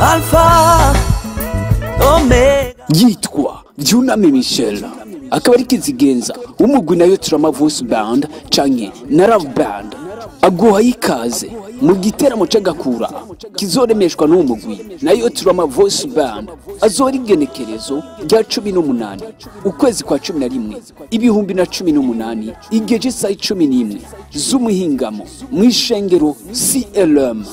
Alfa Omega. Yitwa Vyuname Michel, akaba ari kizigenza w'umugwi Nayo Trama Voice Band canke na Love Band. Aguha ikaze mu giteramo c'agakura kizoremeshwa n'uwo mugwi Nayo Trama Voice Band. Azora igenekerezo rya 18 ukwezi kwa 11 2018 igihe c'isaha 11 z'umuhingamo mw'ishengero CLM.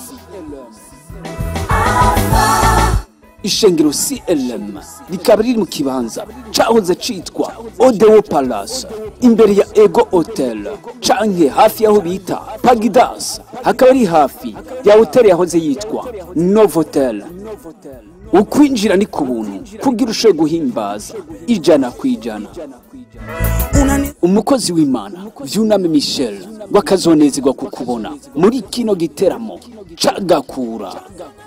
Ishengero CLM rikaba riri mu kibanza cahoze citwa Odeo Palace, imbere ya Ego Hotel canke hafi yaho bita Pagidas, hakaba ari hafi ya hotel yahoze yitwa Novotel. Ukwinjira ni ku buntu kugira ushobore guhimbaza 100%. Umukozi w'Imana Vyuname Michel wakazonezerwa kukubona muri kino giteramo cagakura.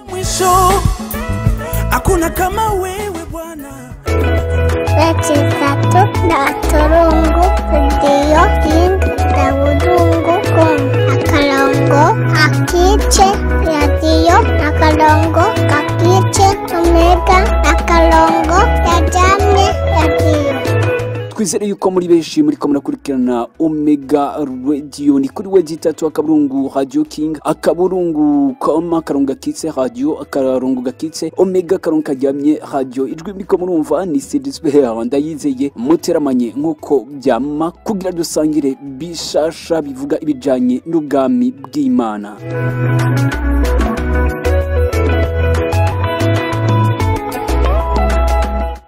Mwisho hakuna kama wewe Bwana. Wetitatu na turungu ndio king tawudungu kom akalongo akiche radio akalongo kakiche omega akalongo yajamye radio. Twizere yuko muri benshi muri ko murakurikirana Omega Radio, ni kuri wezi3 akaburungu Radio King akaburungu com akarongo kitse radio akarongo gakitse Omega akarongo kajyamye radio. Ijwi muri ko murumva ni Cedisbert Ndayizeye muteramanye nkuko byama kugira dusangire bishasha bivuga ibijanye n'ubwami bw'Imana.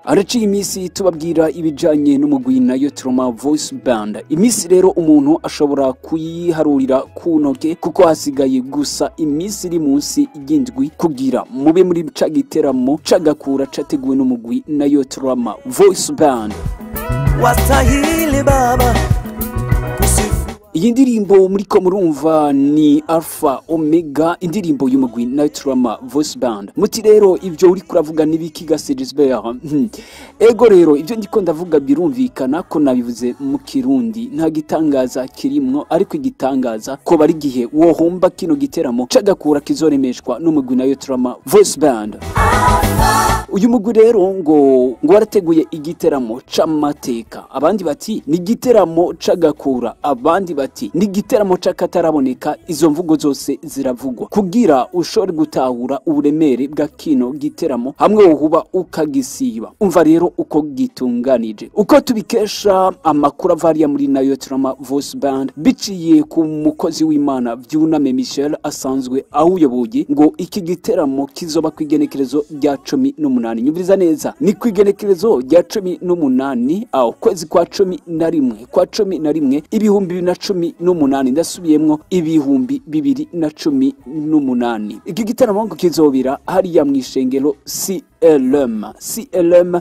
Araciye imisi tubabwira ibijanye n'umugwi Nayo Trama Voice Band. Imisi rero umuntu ashobora kuyiharurira ku ntoke kuko hasigaye gusa imisi iri munsi y'indwi kugira mube muri ca giteramo cagakura categuwe n'umugwi Nayo Trama Voice Band. Wastahili Baba. Iyi ndirimbo muri ko murumva ni Alpha Omega, indirimbo y'umugwi Nayo Trama Voice Band. Muti rero ivyo uri kuravuga nibiki ga Cedisbert? Ego rero ivyo ndiko ndavuga birumvikana ko nabivuze mu Kirundi, nta gitangaza kirimwo, ariko igitangaza ko bari gihe wohomba kino giteramo cagakura kizoremeshwa n'umugwi Nayo Trama Voice Band. Uyu mugwi rero ngo warateguye igiteramo c'amateka, abandi bati ni igiteramo c'agakura, abandi bati ni igiteramo c'akataraboneka. Izo mvugo zose ziravugwa kugira ushobore gutahura uburemere bwa kino giteramo hamwe wohuba ukagisiba. Umva rero uko gitunganije, uko tubikesha amakuru avariya muri Nayo Trama Voice Band biciye ku mukozi w'Imana Vyuname Michel asanzwe awuyoboye, ngo iki giteramo kizoba kwigenekerezo rya 18. Nyumviriza neza, ni kwigenekerezo rya 18 aho kwezi kwa 11 kwa 11 2018, ndasubiyemwo 2018. Iki gitaramo ngo kizobira hariya mw'ishengero CLM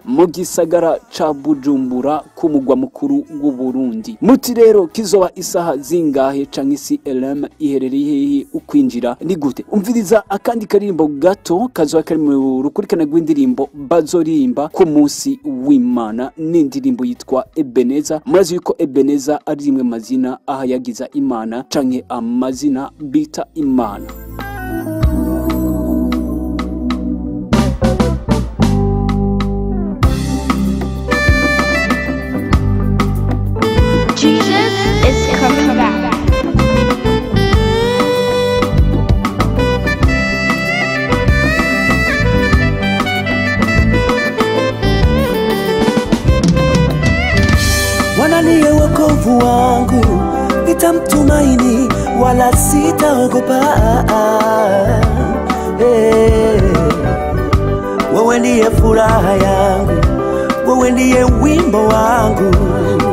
mu gisagara ca Bujumbura ku mugwa mukuru w'u Burundi. Muti rero kizoba isaha zingahe canke CLM iherereye hehe, ukwinjira ni gute? Umviriza akandi karirimbo gato kazoba kari mu rukurikirane rw'indirimbo bazoririmba ku munsi w'Imana, n'indirimbo yitwa Ebeneza. Murazi yuko Ebeneza ari rimwe mazina ahayagiza Imana canke amazina bita Imana. Jesus is coming back. Bwana ndiye wokovu wangu, nitamtumaini wala sitaogopa. Hey, wewe ndiye furaha yangu, wewe ndiye wimbo wangu.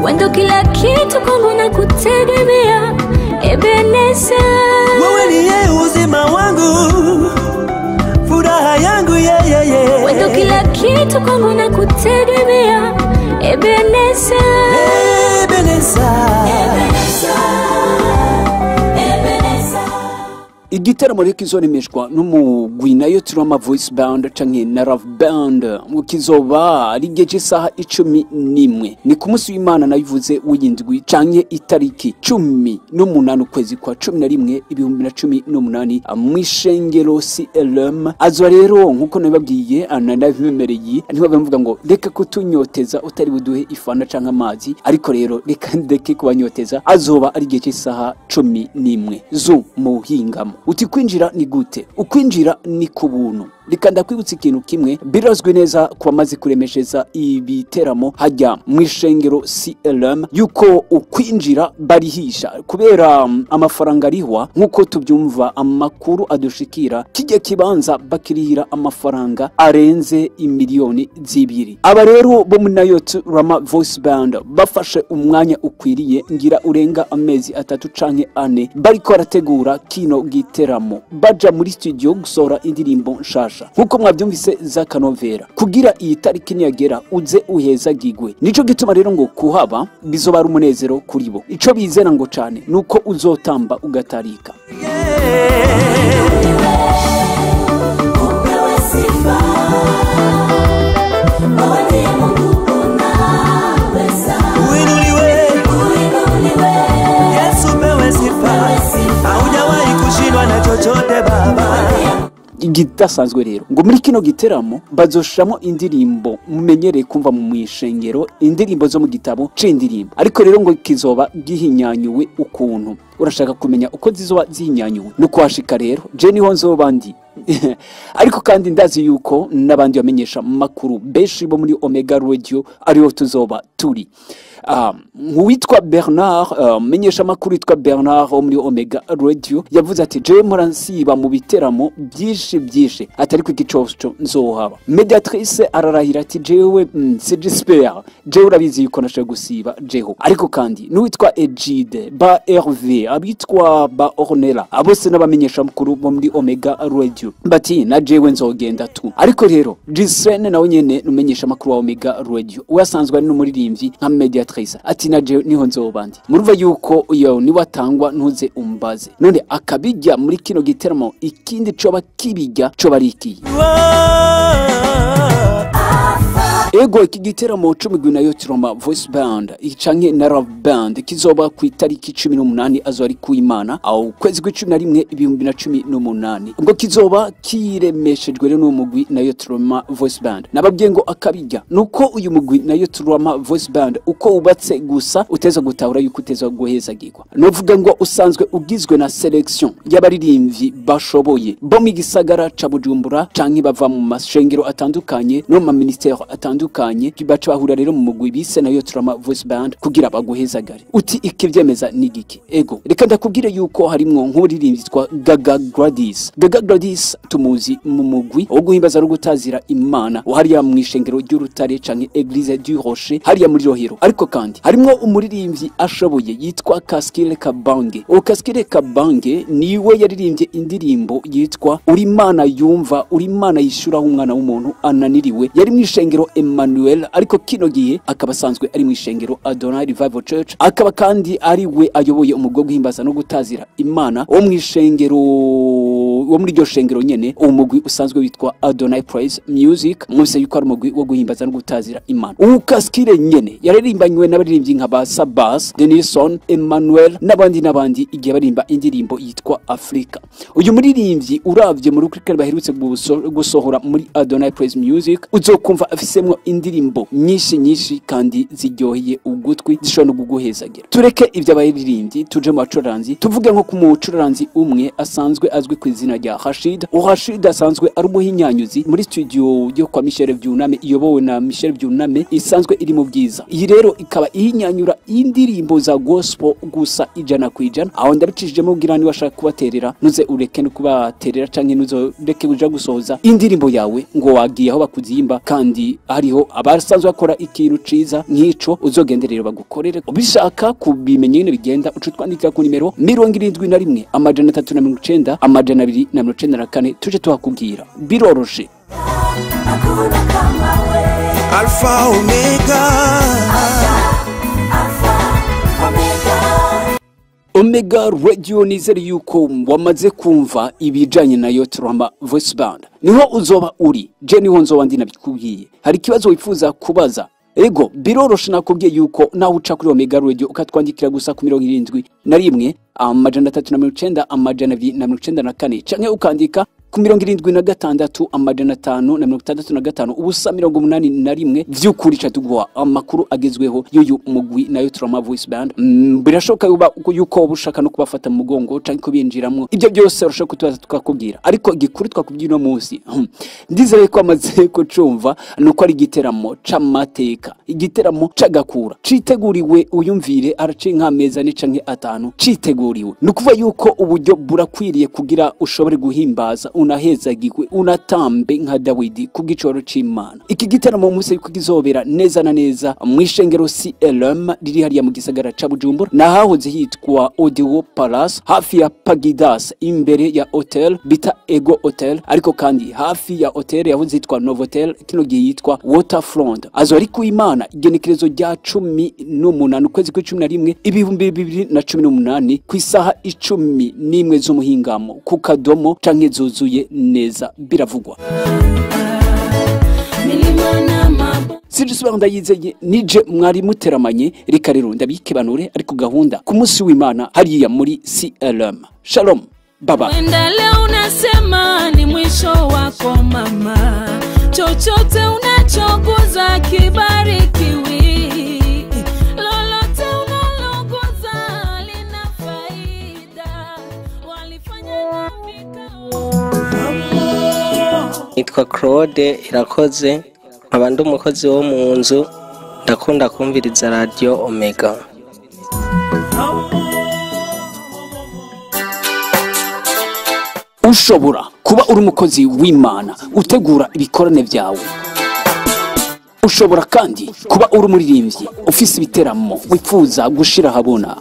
Wendo kila kitu kwangu na kutegemea, Ebeneza. Wewe ndiye uzima wangu, furaha yangu, yeah, yeah, yeah. Wendo kila kitu kwangu na kutegemea, Ebeneza. Ebeneza. Ebeneza. Ebeneza. Igiteramo rero kizoremeshwa n'umugwi Night Drama Voice Band canke na Love Band, ngo kizoba ari igihe c'isaha 11, ni ku munsi w'Imana nabivuze w'indwi canke itariki 18 ukwezi kwa 11 2018 mw'ishengero CLM. Azoba rero nkuko nabibabwiye nabibemereye, ntibabe ngo reka kutunyoteza utari buduhe ifana canke amazi, ariko rero reka ndeke kubanyoteza. Azoba ari igihe cy'isaha 11 zo muhingamo. Uti kwinjira ni gute? Ukwinjira ni ku buntu. Reka ndakwibutsa ikintu kimwe birazwi neza ku bamaze kuremesheza ibiteramo hajya mu ishengero CLM, yuko ukwinjira barihisha kubera amafaranga arihwa. Nk'uko tubyumva amakuru adushikira, kijya kibanza bakirihira amafaranga arenze imiliyoni 2. Aba rero bo muri Nayot Rama Voice Band bafashe umwanya ukwiriye, ngira urenga amezi 3 canke 4, bariko barategura kino giteramo, baja muri studio gusohora indirimbo nshasha nkuko mwabyumvise z'akanovera, kugira iyi tariki niyagera uze uhezagigwe. Nico gituma rero ngo kuhaba bizoba ari umunezero kuri bo. Ico bizera ngo cane nuko uzotamba ugatarika. Upewe sifa, wewe ndiye Mungu unaweza. Uinuliwe, Uinuliwe, Yesu pewe sifa, haujawahi kushindwa na chochote Baba. Igidasanzwe rero ngo muri kino giteramo bazoshiramo indirimbo mumenyereye kumva mu mwishengero, indirimbo zo mu gitabo c'indirimbo, ariko rero ngo kizoba gihinyanyuwe ukuntu. Urashaka kumenya uko zizoba zihinyanyuwe? Nuko washika rero, je niho nzoba ndi, ariko kandi ndazi yuko n'abandi bamenyesha makuru benshi bo muri Omega Radio ariho tuzoba turi. Uwitwa Bernard, menyesha makuru witwa Bernard wo muri Omega Radio yavuze ati: "Jewe mpora nsiba mu biteramo byinshi byinshi, atari ku igicoco nzohaba." Mediatrice ararahira ati: "Jewe c'est j'espère, jewe urabizi yuko nashaka gusiba jeho." Ariko kandi n'uwitwa Egide ba Hervé, abitwa ba Ornella, abose n'abamenyesha makuru bo muri Omega Radio bati: "Na jewe nzogenda tu." Ariko rero Gisene nawe nyene numenyesha makuru wa Omega Radio, we asanzwe ari n'umuririmbyi nka Mediatrice, ati: "Na jewe niho nzoba ndi." Murumva yuko iyo niwatangwa ntuze umbaze. None akabijya muri kino giteramo, ikindi coba kibijya coba ari ikihe? Ego, iki giteramo c'umugwi Night Drama Voice Band canke na Love Band kizoba ku itariki 18, azo ari ku Imana aho kwezi kw'icumi na rimwe 2018, ngo kizoba kiremeshejwe rero n'umugwi Night Drama Voice Band. Nababwiye ngo akabijya nuko uyu mugwi Night Drama Voice Band uko wubatse gusa uteza gutahura yuko uteza guhezagirwa. Novuga ngo usanzwe ugizwe na selection y'abaririmbyi bashoboye bo mu gisagara ca Bujumbura canke bava mu mashengero atandukanye no mu ministère atandukanye, baca bahura rero mu mugwi bise Night Drama Voice Band kugira baguhezagare. Uti ikivyemeza ni giki? Ego, reka ndakubwire yuko harimwo nk'uririmbyi yitwa Gaga Gladys. Gaga Gladys tumuzi mu mugwi wo guhimbaza no gutazira Imana hariya mu ishengero ry'Urutare canke Eglise du Rocher hariya muri Rohero. Ariko kandi harimwo umuririmbyi ashoboye yitwa Kaskile Kabange. Uwo Kaskile Kabange niwe yaririmbye indirimbo yitwa "Uri Imana yumva, uri Imana yishuraho umwana w'umuntu ananiriwe", yari mu ishengero Emmanuel, ariko kino gihe akaba asanzwe ari mu ishengero Adonai Revival Church, akaba kandi ari we ayoboye umugwi wo guhimbaza no gutazira Imana wo mu ishengero, wo muri iryo shengero nyene. Uwo mugwi usanzwe witwa Adonai Praise Music, mwese yuko ari umugwi wo guhimbaza no gutazira Imana. Uwo Kaskile nyene yaririmbanywe n'abaririmbyi nka ba Sabas, Denison, Emmanuel n'abandi n'abandi igihe barimba indirimbo yitwa Afrika. Uyu muririmbyi uravye muri rukurikirane baherutse gusohora muri Adonai Praise Music, uzokumva afisemwo indirimbo nyinshi nyinshi kandi ziryoheye ugutwi, zishobora no kuguhezagira. Tureke ivyo abaririmbyi, tuje mu bacuranzi. Tuvuge nko ku mucuranzi umwe asanzwe azwi ku izina rya Rashid. Rashid asanzwe ari umuhinyanyuzi muri studio yo kwa Michel Vyuname, iyobowe na Michel Vyuname, isanzwe iri mu Bwiza. Iyi rero ikaba ihinyanyura indirimbo za gospel gusa 100%. Aho ndabicishijemo kugira niba washaka kubaterera, nuze ureke no kubaterera, canke nuze ureke uja gusohoza indirimbo yawe ngo wagiye aho bakuzimba kandi hariho abasanzwe bakora ikintu ciza nk'ico. Uzogende rero bagukorere. Ubishaka kubimenya ingene bigenda, uca utwandikira ku nimero 71 390 294, tuje tuhakubwira, biroroshe. Hakuna kama wewe. Alpha Omega. Alpha, Omega. Omega Radio, nizere yuko wamaze kumva ibijanye na Yotrama Voice Band. Niho uzoba uri, je niho nzoba ndi, nabikubwiye. Hari ikibazo wifuza kubaza? Ego, biroroshe, nakubwiye yuko nawe uca kuri Omega Radio ukatwandikira gusa ku 71 390 294, canke ukandika ku 76 565 0 81. Vy'ukuri ca tuguha amakuru agezweho y'uyu mugwi nayo Trauma Voice Band. Birashoboka yuko woba ushaka no kubafata mu mugongo canke kubinjiramwo. Ibyo byose urashobora kutubaza tukakubwira, ariko igikuru twakubwira uno munsi, ndizeye ko amaze kucumva, nuko ari igiteramo c'amateka, igiteramo c'agakura citeguriwe. Uyumvire, araciye nk'amezi 4 canke 5 citeguriwe. Ni ukuvuga yuko uburyo burakwiriye kugira ushobore guhimbaza, unahezagirwe, unatambe nka Dawidi kubw'icoro c'Imana. Iki giteramo umunsi yuko kizobera neza na neza mw'ishengero CLM riri hariya mu gisagara ca Bujumbura, nahahoze hitwa Odeo Palace, hafi ya Pagidas, imbere ya hotel bita Ego Hotel, ariko kandi hafi ya hotel yahoze yitwa Novotel, kino gihe yitwa Waterfront. Azo ari ku Imana, igenekerezo rya 18 ukwezi kw'icumi na rimwe 2018, ku isaha 11 z'umuhingamo ku kadomo canke zuzuye neza, biravugwa. Milima na mabonde. Sijisubira, ndayizeye nije mwari muteramanye. Reka rero ndabikebanure, ariko gahunda ku munsi w'Imana hariya muri CLM. Shalom baba. Wenda leo unasema ni mwisho wako mama, chochote unachoguza kibarikiwi, lolote unaloguza lina faida, walifanya dhambi Nitwa Claude Irakoze, nkaba ndi umukozi wo mu nzu. Ndakunda kumviriza radiyo Omega. Ushobora kuba uri umukozi w'Imana utegura ibikorane byawe. Ushobora kandi kuba uri umuririmbyi ufise ibiteramo wifuza gushira ahabona.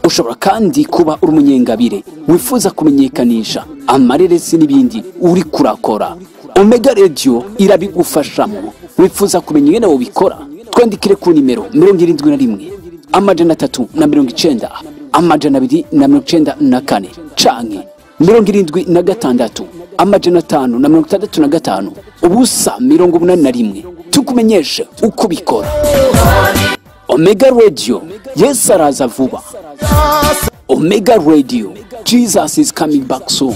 Ushobora kandi kuba uri umunyengabire wifuza kumenyekanisha amareresi n'ibindi uri kurakora. Omega Radio irabigufashamo. Wifuza kumenya ingene wobikora? Twandikire ku nimero 71 390 294 canke 76 565 0 81, tukumenyeshe uko ubikora. Omega Radio, Yesu araza vuba. Omega Radio, Jesus is coming back soon.